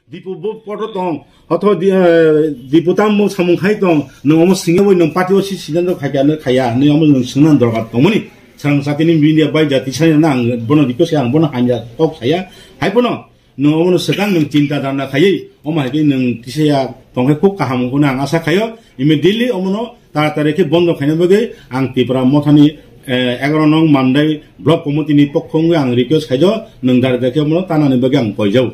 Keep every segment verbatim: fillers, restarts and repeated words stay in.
Dipu bo poto tong, otho di, eh, dipu tam mo samung khai tong, nung omo singya boi nung party o si sidan do khaya no khaya, nung omo nung singna dorkar tong mani. Sarang sati ni media bai jati sai na ang bono request ang bono hanja kok saya. Hai bono nung omo no sekang nung chinta dana khayai, omo hai ke nung kisaya tong hai kok kaham ko na ang asa khayo. Immediately omo no taratari khe bondo khaina bagwi ang Tipra Mothani, eh, egaroh nong Mandai Block Committee ni pokho wngwi ang request khaijo, nwng dari dari khe omono tanani bagwi ang koijao.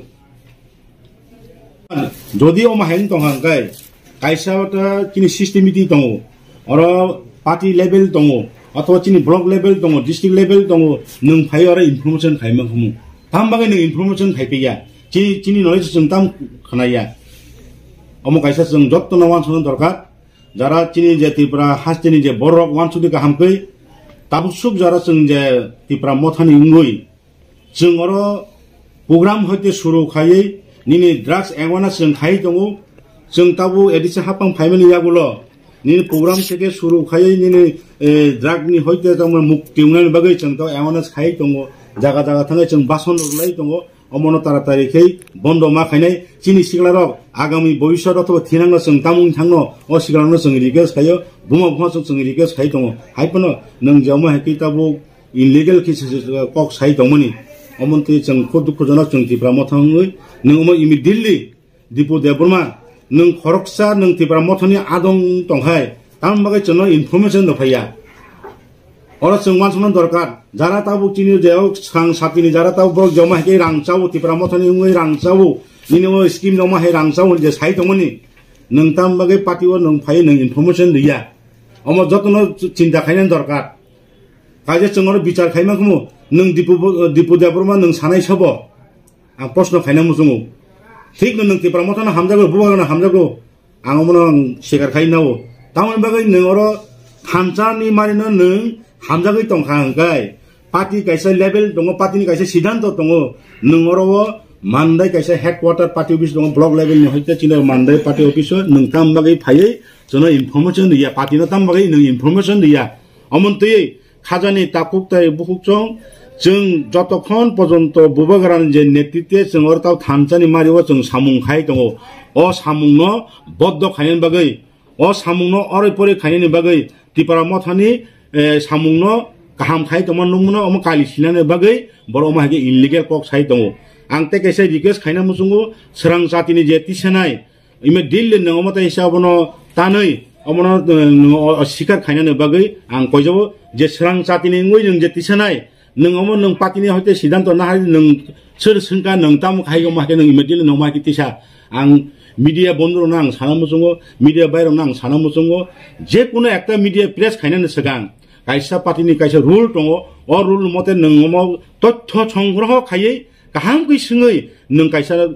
Jodi omo hai wng tongkha hwnkhe, kaisa ta chini system meeting tongo, oro party level tongo, othoba chini block level tongo, district level tongo, nwng phai oro information khai mankhamu. Tam bagwi nwng information khai piya, chini, chini knowledge chwng tam khnaya. Omo kaisa chwng jottono wansukna dorkar. Jara chini je Tripura hasteni je borok wansukdi kaham khe, tabuk suk jara chwng je Tipra Mothani wngwi, chwng oro program hoite suru khaiwi nini drugs awareness chwng khai tongo. Chwng tabuk A D C hapang phaimani yagulo nini program theke suru khaiwi nini, eh, drug ni hoite tamo mukti wngnani bagwi chwng tabuk awareness khai tongo. Jaga jaga thangwi chwng bason rwlai tongo. Omono taratari khe bondo ma khainai. Chini siklarok agami bhobishyot othoba thinangno chwng tamung thangno o siklarokno chwng request khaio, buma buma chwng chwng request khai tongo. Hai phano nwng je omo hai khe tabuk illegal khe se, se, se kok sai tongmani. Omo twi chwng kho dukhujonok chwng Tipra Motha wngwi nwng omo immediately Dipu Debbarma nwng khoroksa nwng Tipra Mothani adong tongkhai tamni bagwi chwngno information rw phaiya. Oro chwng wansukna dorkar, jara tabuk chini je o swkang satini jara tabuk borok joma hai khe rang chao, Tipra Mothani wngwi rang chao, nini o scheme joma hai rang chao je sai tongmani, nwng tam bagwi party o nwng phai nwng information riya. Omo jotono chinta khainani dorkar. Kaisa chwng oro bichar khaima khumu, nwng Dipu bo-, Dipu Debbarma nwng sanai sabo? Ang proshno khaina muchungo. Thikno nwng Tipra Mothano hamjago, Bubagrano hamjago. Ang omono ang sikar khai nao. Tamoni bagwi nwng oro thansa ni mari no nwng hamjagwi tongkha hwnkhe, party kaisa level tongo, party ni kaisa siddhanto tongo. Nwng oro o Mandai kaisa headquarter party office tongo, block level ni hoite chini Mandai party office o nwng tam bagwi phaiwi chwngno information riya, party no tam bagwi nwng information riya. Omontwi khajani takhuk tai bukhuk chwng, chwng jotokhon pojonto Bubagrani je netritwe chwng oro tao thansani mario chwng samung khai tongo. O samungno boddo khainani bagwi, o samungno oroi poroi khainani bagwi Tipra Mothani, eh, samungno kaham khai tongma nukmano omo kali sinani bagwi borok omo hai khe illegal kok sai tongo. Ang tei kaisa request khaina muchungo, swrang jatini je tisanai, immediately nwng omo tai sa obono tanwi omono, eh, nwng o, o sikar khainani bagwi ang koijabo je swrang jatini wngwi nwng je tisanai, nwng omo nwng party ni hoite siddhanto nahai nwng sir swngkha nwng tamo khai omo hai nwng immediately nwng omo hai tisa. Ang media bondhu rokno ang sana muchungo, media bai rokno ang sana muchungo, je kuno ekta media press khainani swkang kaisa party ni kaisa rule tongo, o rule mote nwng omo tothyo songgroho khaiwi kaham khe swngwi nwng kaisa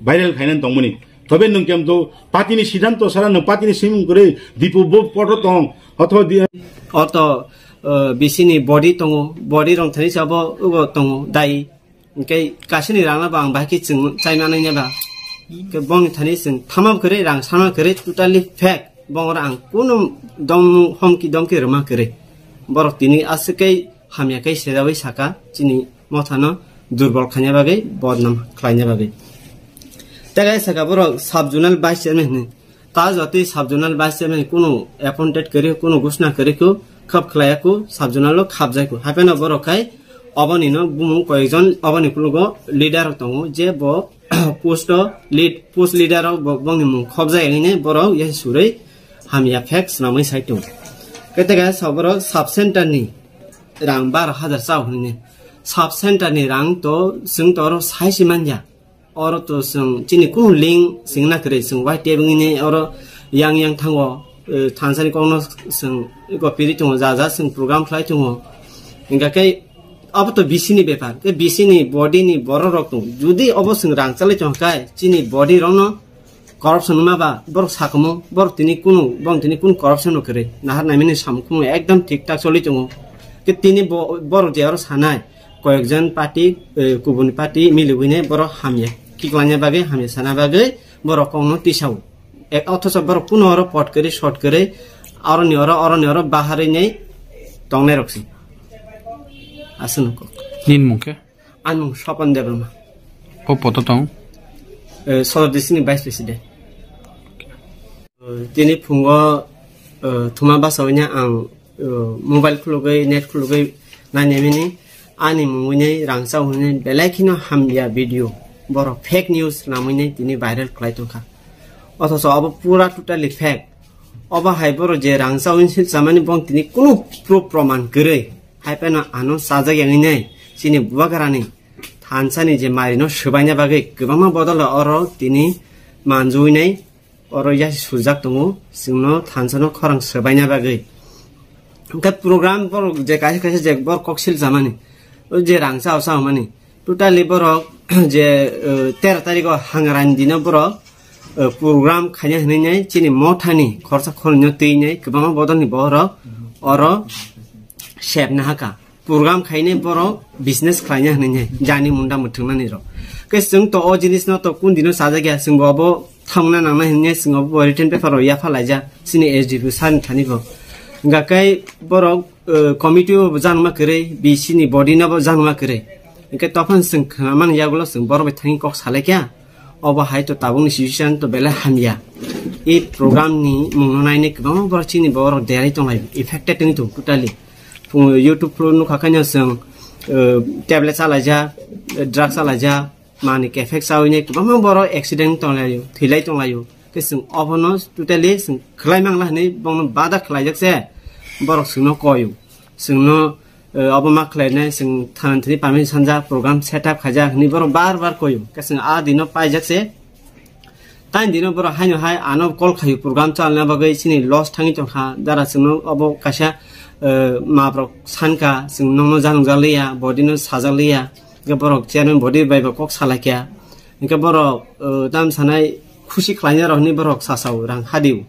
viral khainani tongmani. Tobe nwng kemto party ni siddhanto sara nwng party ni simung kwrwi Dipu bo poto tong othoba di- Oto, uh, B C ni body tongo, body rong thani sabo ugo tongo dai. Hwnkhe kasini rangna bo ang bahai khe chwng chaima nai ba. Hwnkhe bongni thani chwng thama kwrwi rang sama kwrwi totally fake. Bongora ang kunu dom homki domki rwma kwrwi. Borok tini aswk khe hamya khe sejawi saka chini mothano durbol khaina bagwi bodnam khlaina bagwi. Tei saka borok sub zonal vice chairman hwnwi. Ta jotwi sub zonal vice chairman kunu appointed kwrwi kunu gusna kwrwi kho khap khlaiya kho sub zonal o khapjai kho. Hapheno borok khai oboni no bumung koyekjon oboni kulugo leader tongo je bo post o lead, post leader o bo bongni mung khobjai hwnwi borok yasi surwi hamya fake swnamwi sai tongo. Kete kaya sa borok sub center ni rang baro hajar chao hwnwi sub center ni rang to chwng to oro sai si manya. Oro to chwng chini kunu link singna kwrwi chwng Y T F wngwi oro yang yang thango, eh, thansani kokno chwng eko piri tongo ja ja chwng program khlai tongo. Hingkha khe abo to B C ni bepar, khe B C ni body ni borok rok tongo. Jodi obo chwng rang chalai tongkha khe chini body rokno corruption wngma ba borok sakhumu, borok tini kunu, borok tini kunu corruption no kwrwi. Nahar naimani samung khumung ekdom thik thak choli tongo. Khe tini bo-, borok je aro sanai, koyekjon party, eh, kubun party miliwine borok hamya kiklangya bagwi, hamya sana bagwi borok kokno tisao. E, othocho borok kuno oro pot kwrwi, short kwrwi, aroni oro, oroni oro baharwi nei tongnai rok se. Aswk no kok. Nini mung khe? Ani mung Swapan Debbarma. O poto tong? Eh, Sodor district ni vice president. Eh, tini phungo, eh, thuma basa wngya ang, eh, mobile khulugwi, net khulugwi nainimini ani mungwini rangchao hwnwi belai kheno hamya video. Borok fake news namwini tini viral khlai tongkha. Othocho obo pura totally fake. Obo hai borok je rangchao hwnwi silchamani bong tini kunu proof proman kwrwi. Hai phano ano sajak yangwi nai chini bubagrani thansani je marino swbaina bagwi kwbangma bodol oro tini manjui nai oro yasi sujak tongo, chwngno thansano khorang swbaina bagwi. Hwnkhe program borok je kaisa kaisa je borok kok silchamani, o je rangchao chao mani, totally borok je, eh, tero tarikgo Hangrani dino borok, eh, program khaina hwnwi nai chini mothani khorsa khornwino twi nai kwbangma bodolni borok oro sepna haka. Program khainai borok business khlaina hwnwi nai jani munda mwthwngnani rok. Khe chwng to o jinisno to kun dino sajak ya, chwngbo obo thamna nangnai hwnwi chwng obo written paper rok yapha laijak chini S D P sir ni thani bo. Hwnkha khe borok, eh, committee o bo janma kwrwi, B C ni body no bo janma kwrwi. Hwnkhe tophang chwng khnamani yagulo chwng borok bai thangwi kok salaikha. Obo hai to tabukni situation to belai hamya. I program ni mungno nainai kwbangma borok chini borok derai tonglai, affected wngwi tongo totally. Phung YouTube phuru nukha khaino chwng, eh, tablet chalaijak, eh, drugs chalaijak, manwi kephek chawi nai kwbangma borok accident tonglaio, thwilai tonglaio. Khe chwng obono totally chwng khlai mangla hwnwi bono bada khlaijak se borok chwngno koio. Chwngno, eh, obo ma khlainai, chwng than thani permission sanjak, program set up khaijak hwnwi borok bar bar koio. Khe chwng a dino paijak se. Tani dino borok haino hai ano call khaio program chalna bagwi chini loss thangwi tongkha. Dara chwngno obo kaisa, eh, mabrok sanka, chwng nokno jangjak liya, body no sajak liya. Hwnkhe borok chairman body bai bo kok salaikha. Hwnkhe borok, eh, tam sanai khusi khlaina rok hwnwi borok sasao rang hadio.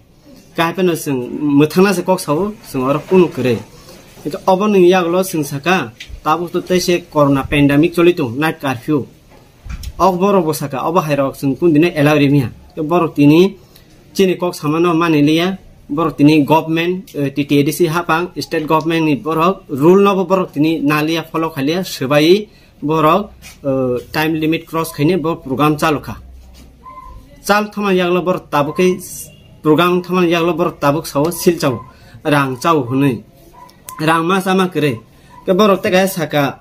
Khe hai phano chwng mwthangna se kok sao, chwng oro kunu kwrwi. Hwnkhe obo nini yagulo chwng saka, tabuk to tei se corona pandemic choli tong, night curfew. Ok borok bo saka, obo hai rok chwng kun dino allow rimiya. Tei borok tini chini kok samano mani liya, borok tini government, eh, T T A D C hapang, state government ni borok rule no bo borok tini naliya, follow khaliya, swbai borok, eh, time limit cross khaine bo program chalu kha. Chal thama yaglo borok tabuk khe program thama yaglo borok tabuk sao sil chao, rang chao hwnwi. Rang ma chama kwrwi. Ke borok tei kaisa saka,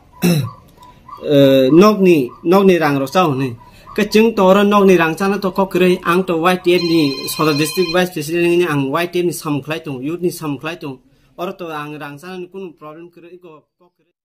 eh, nokni, nokni rang rok chao hwnwi. Ke chwng to oro nokni rang chana to kok kwrwi, ang to Y T F ni Sodor district vice president hwnwi ang Y T F ni samung khlai tongo, youth ni samung khlai tongo. Oro to ang rang chana ni kunu problem kwrwi, iko kok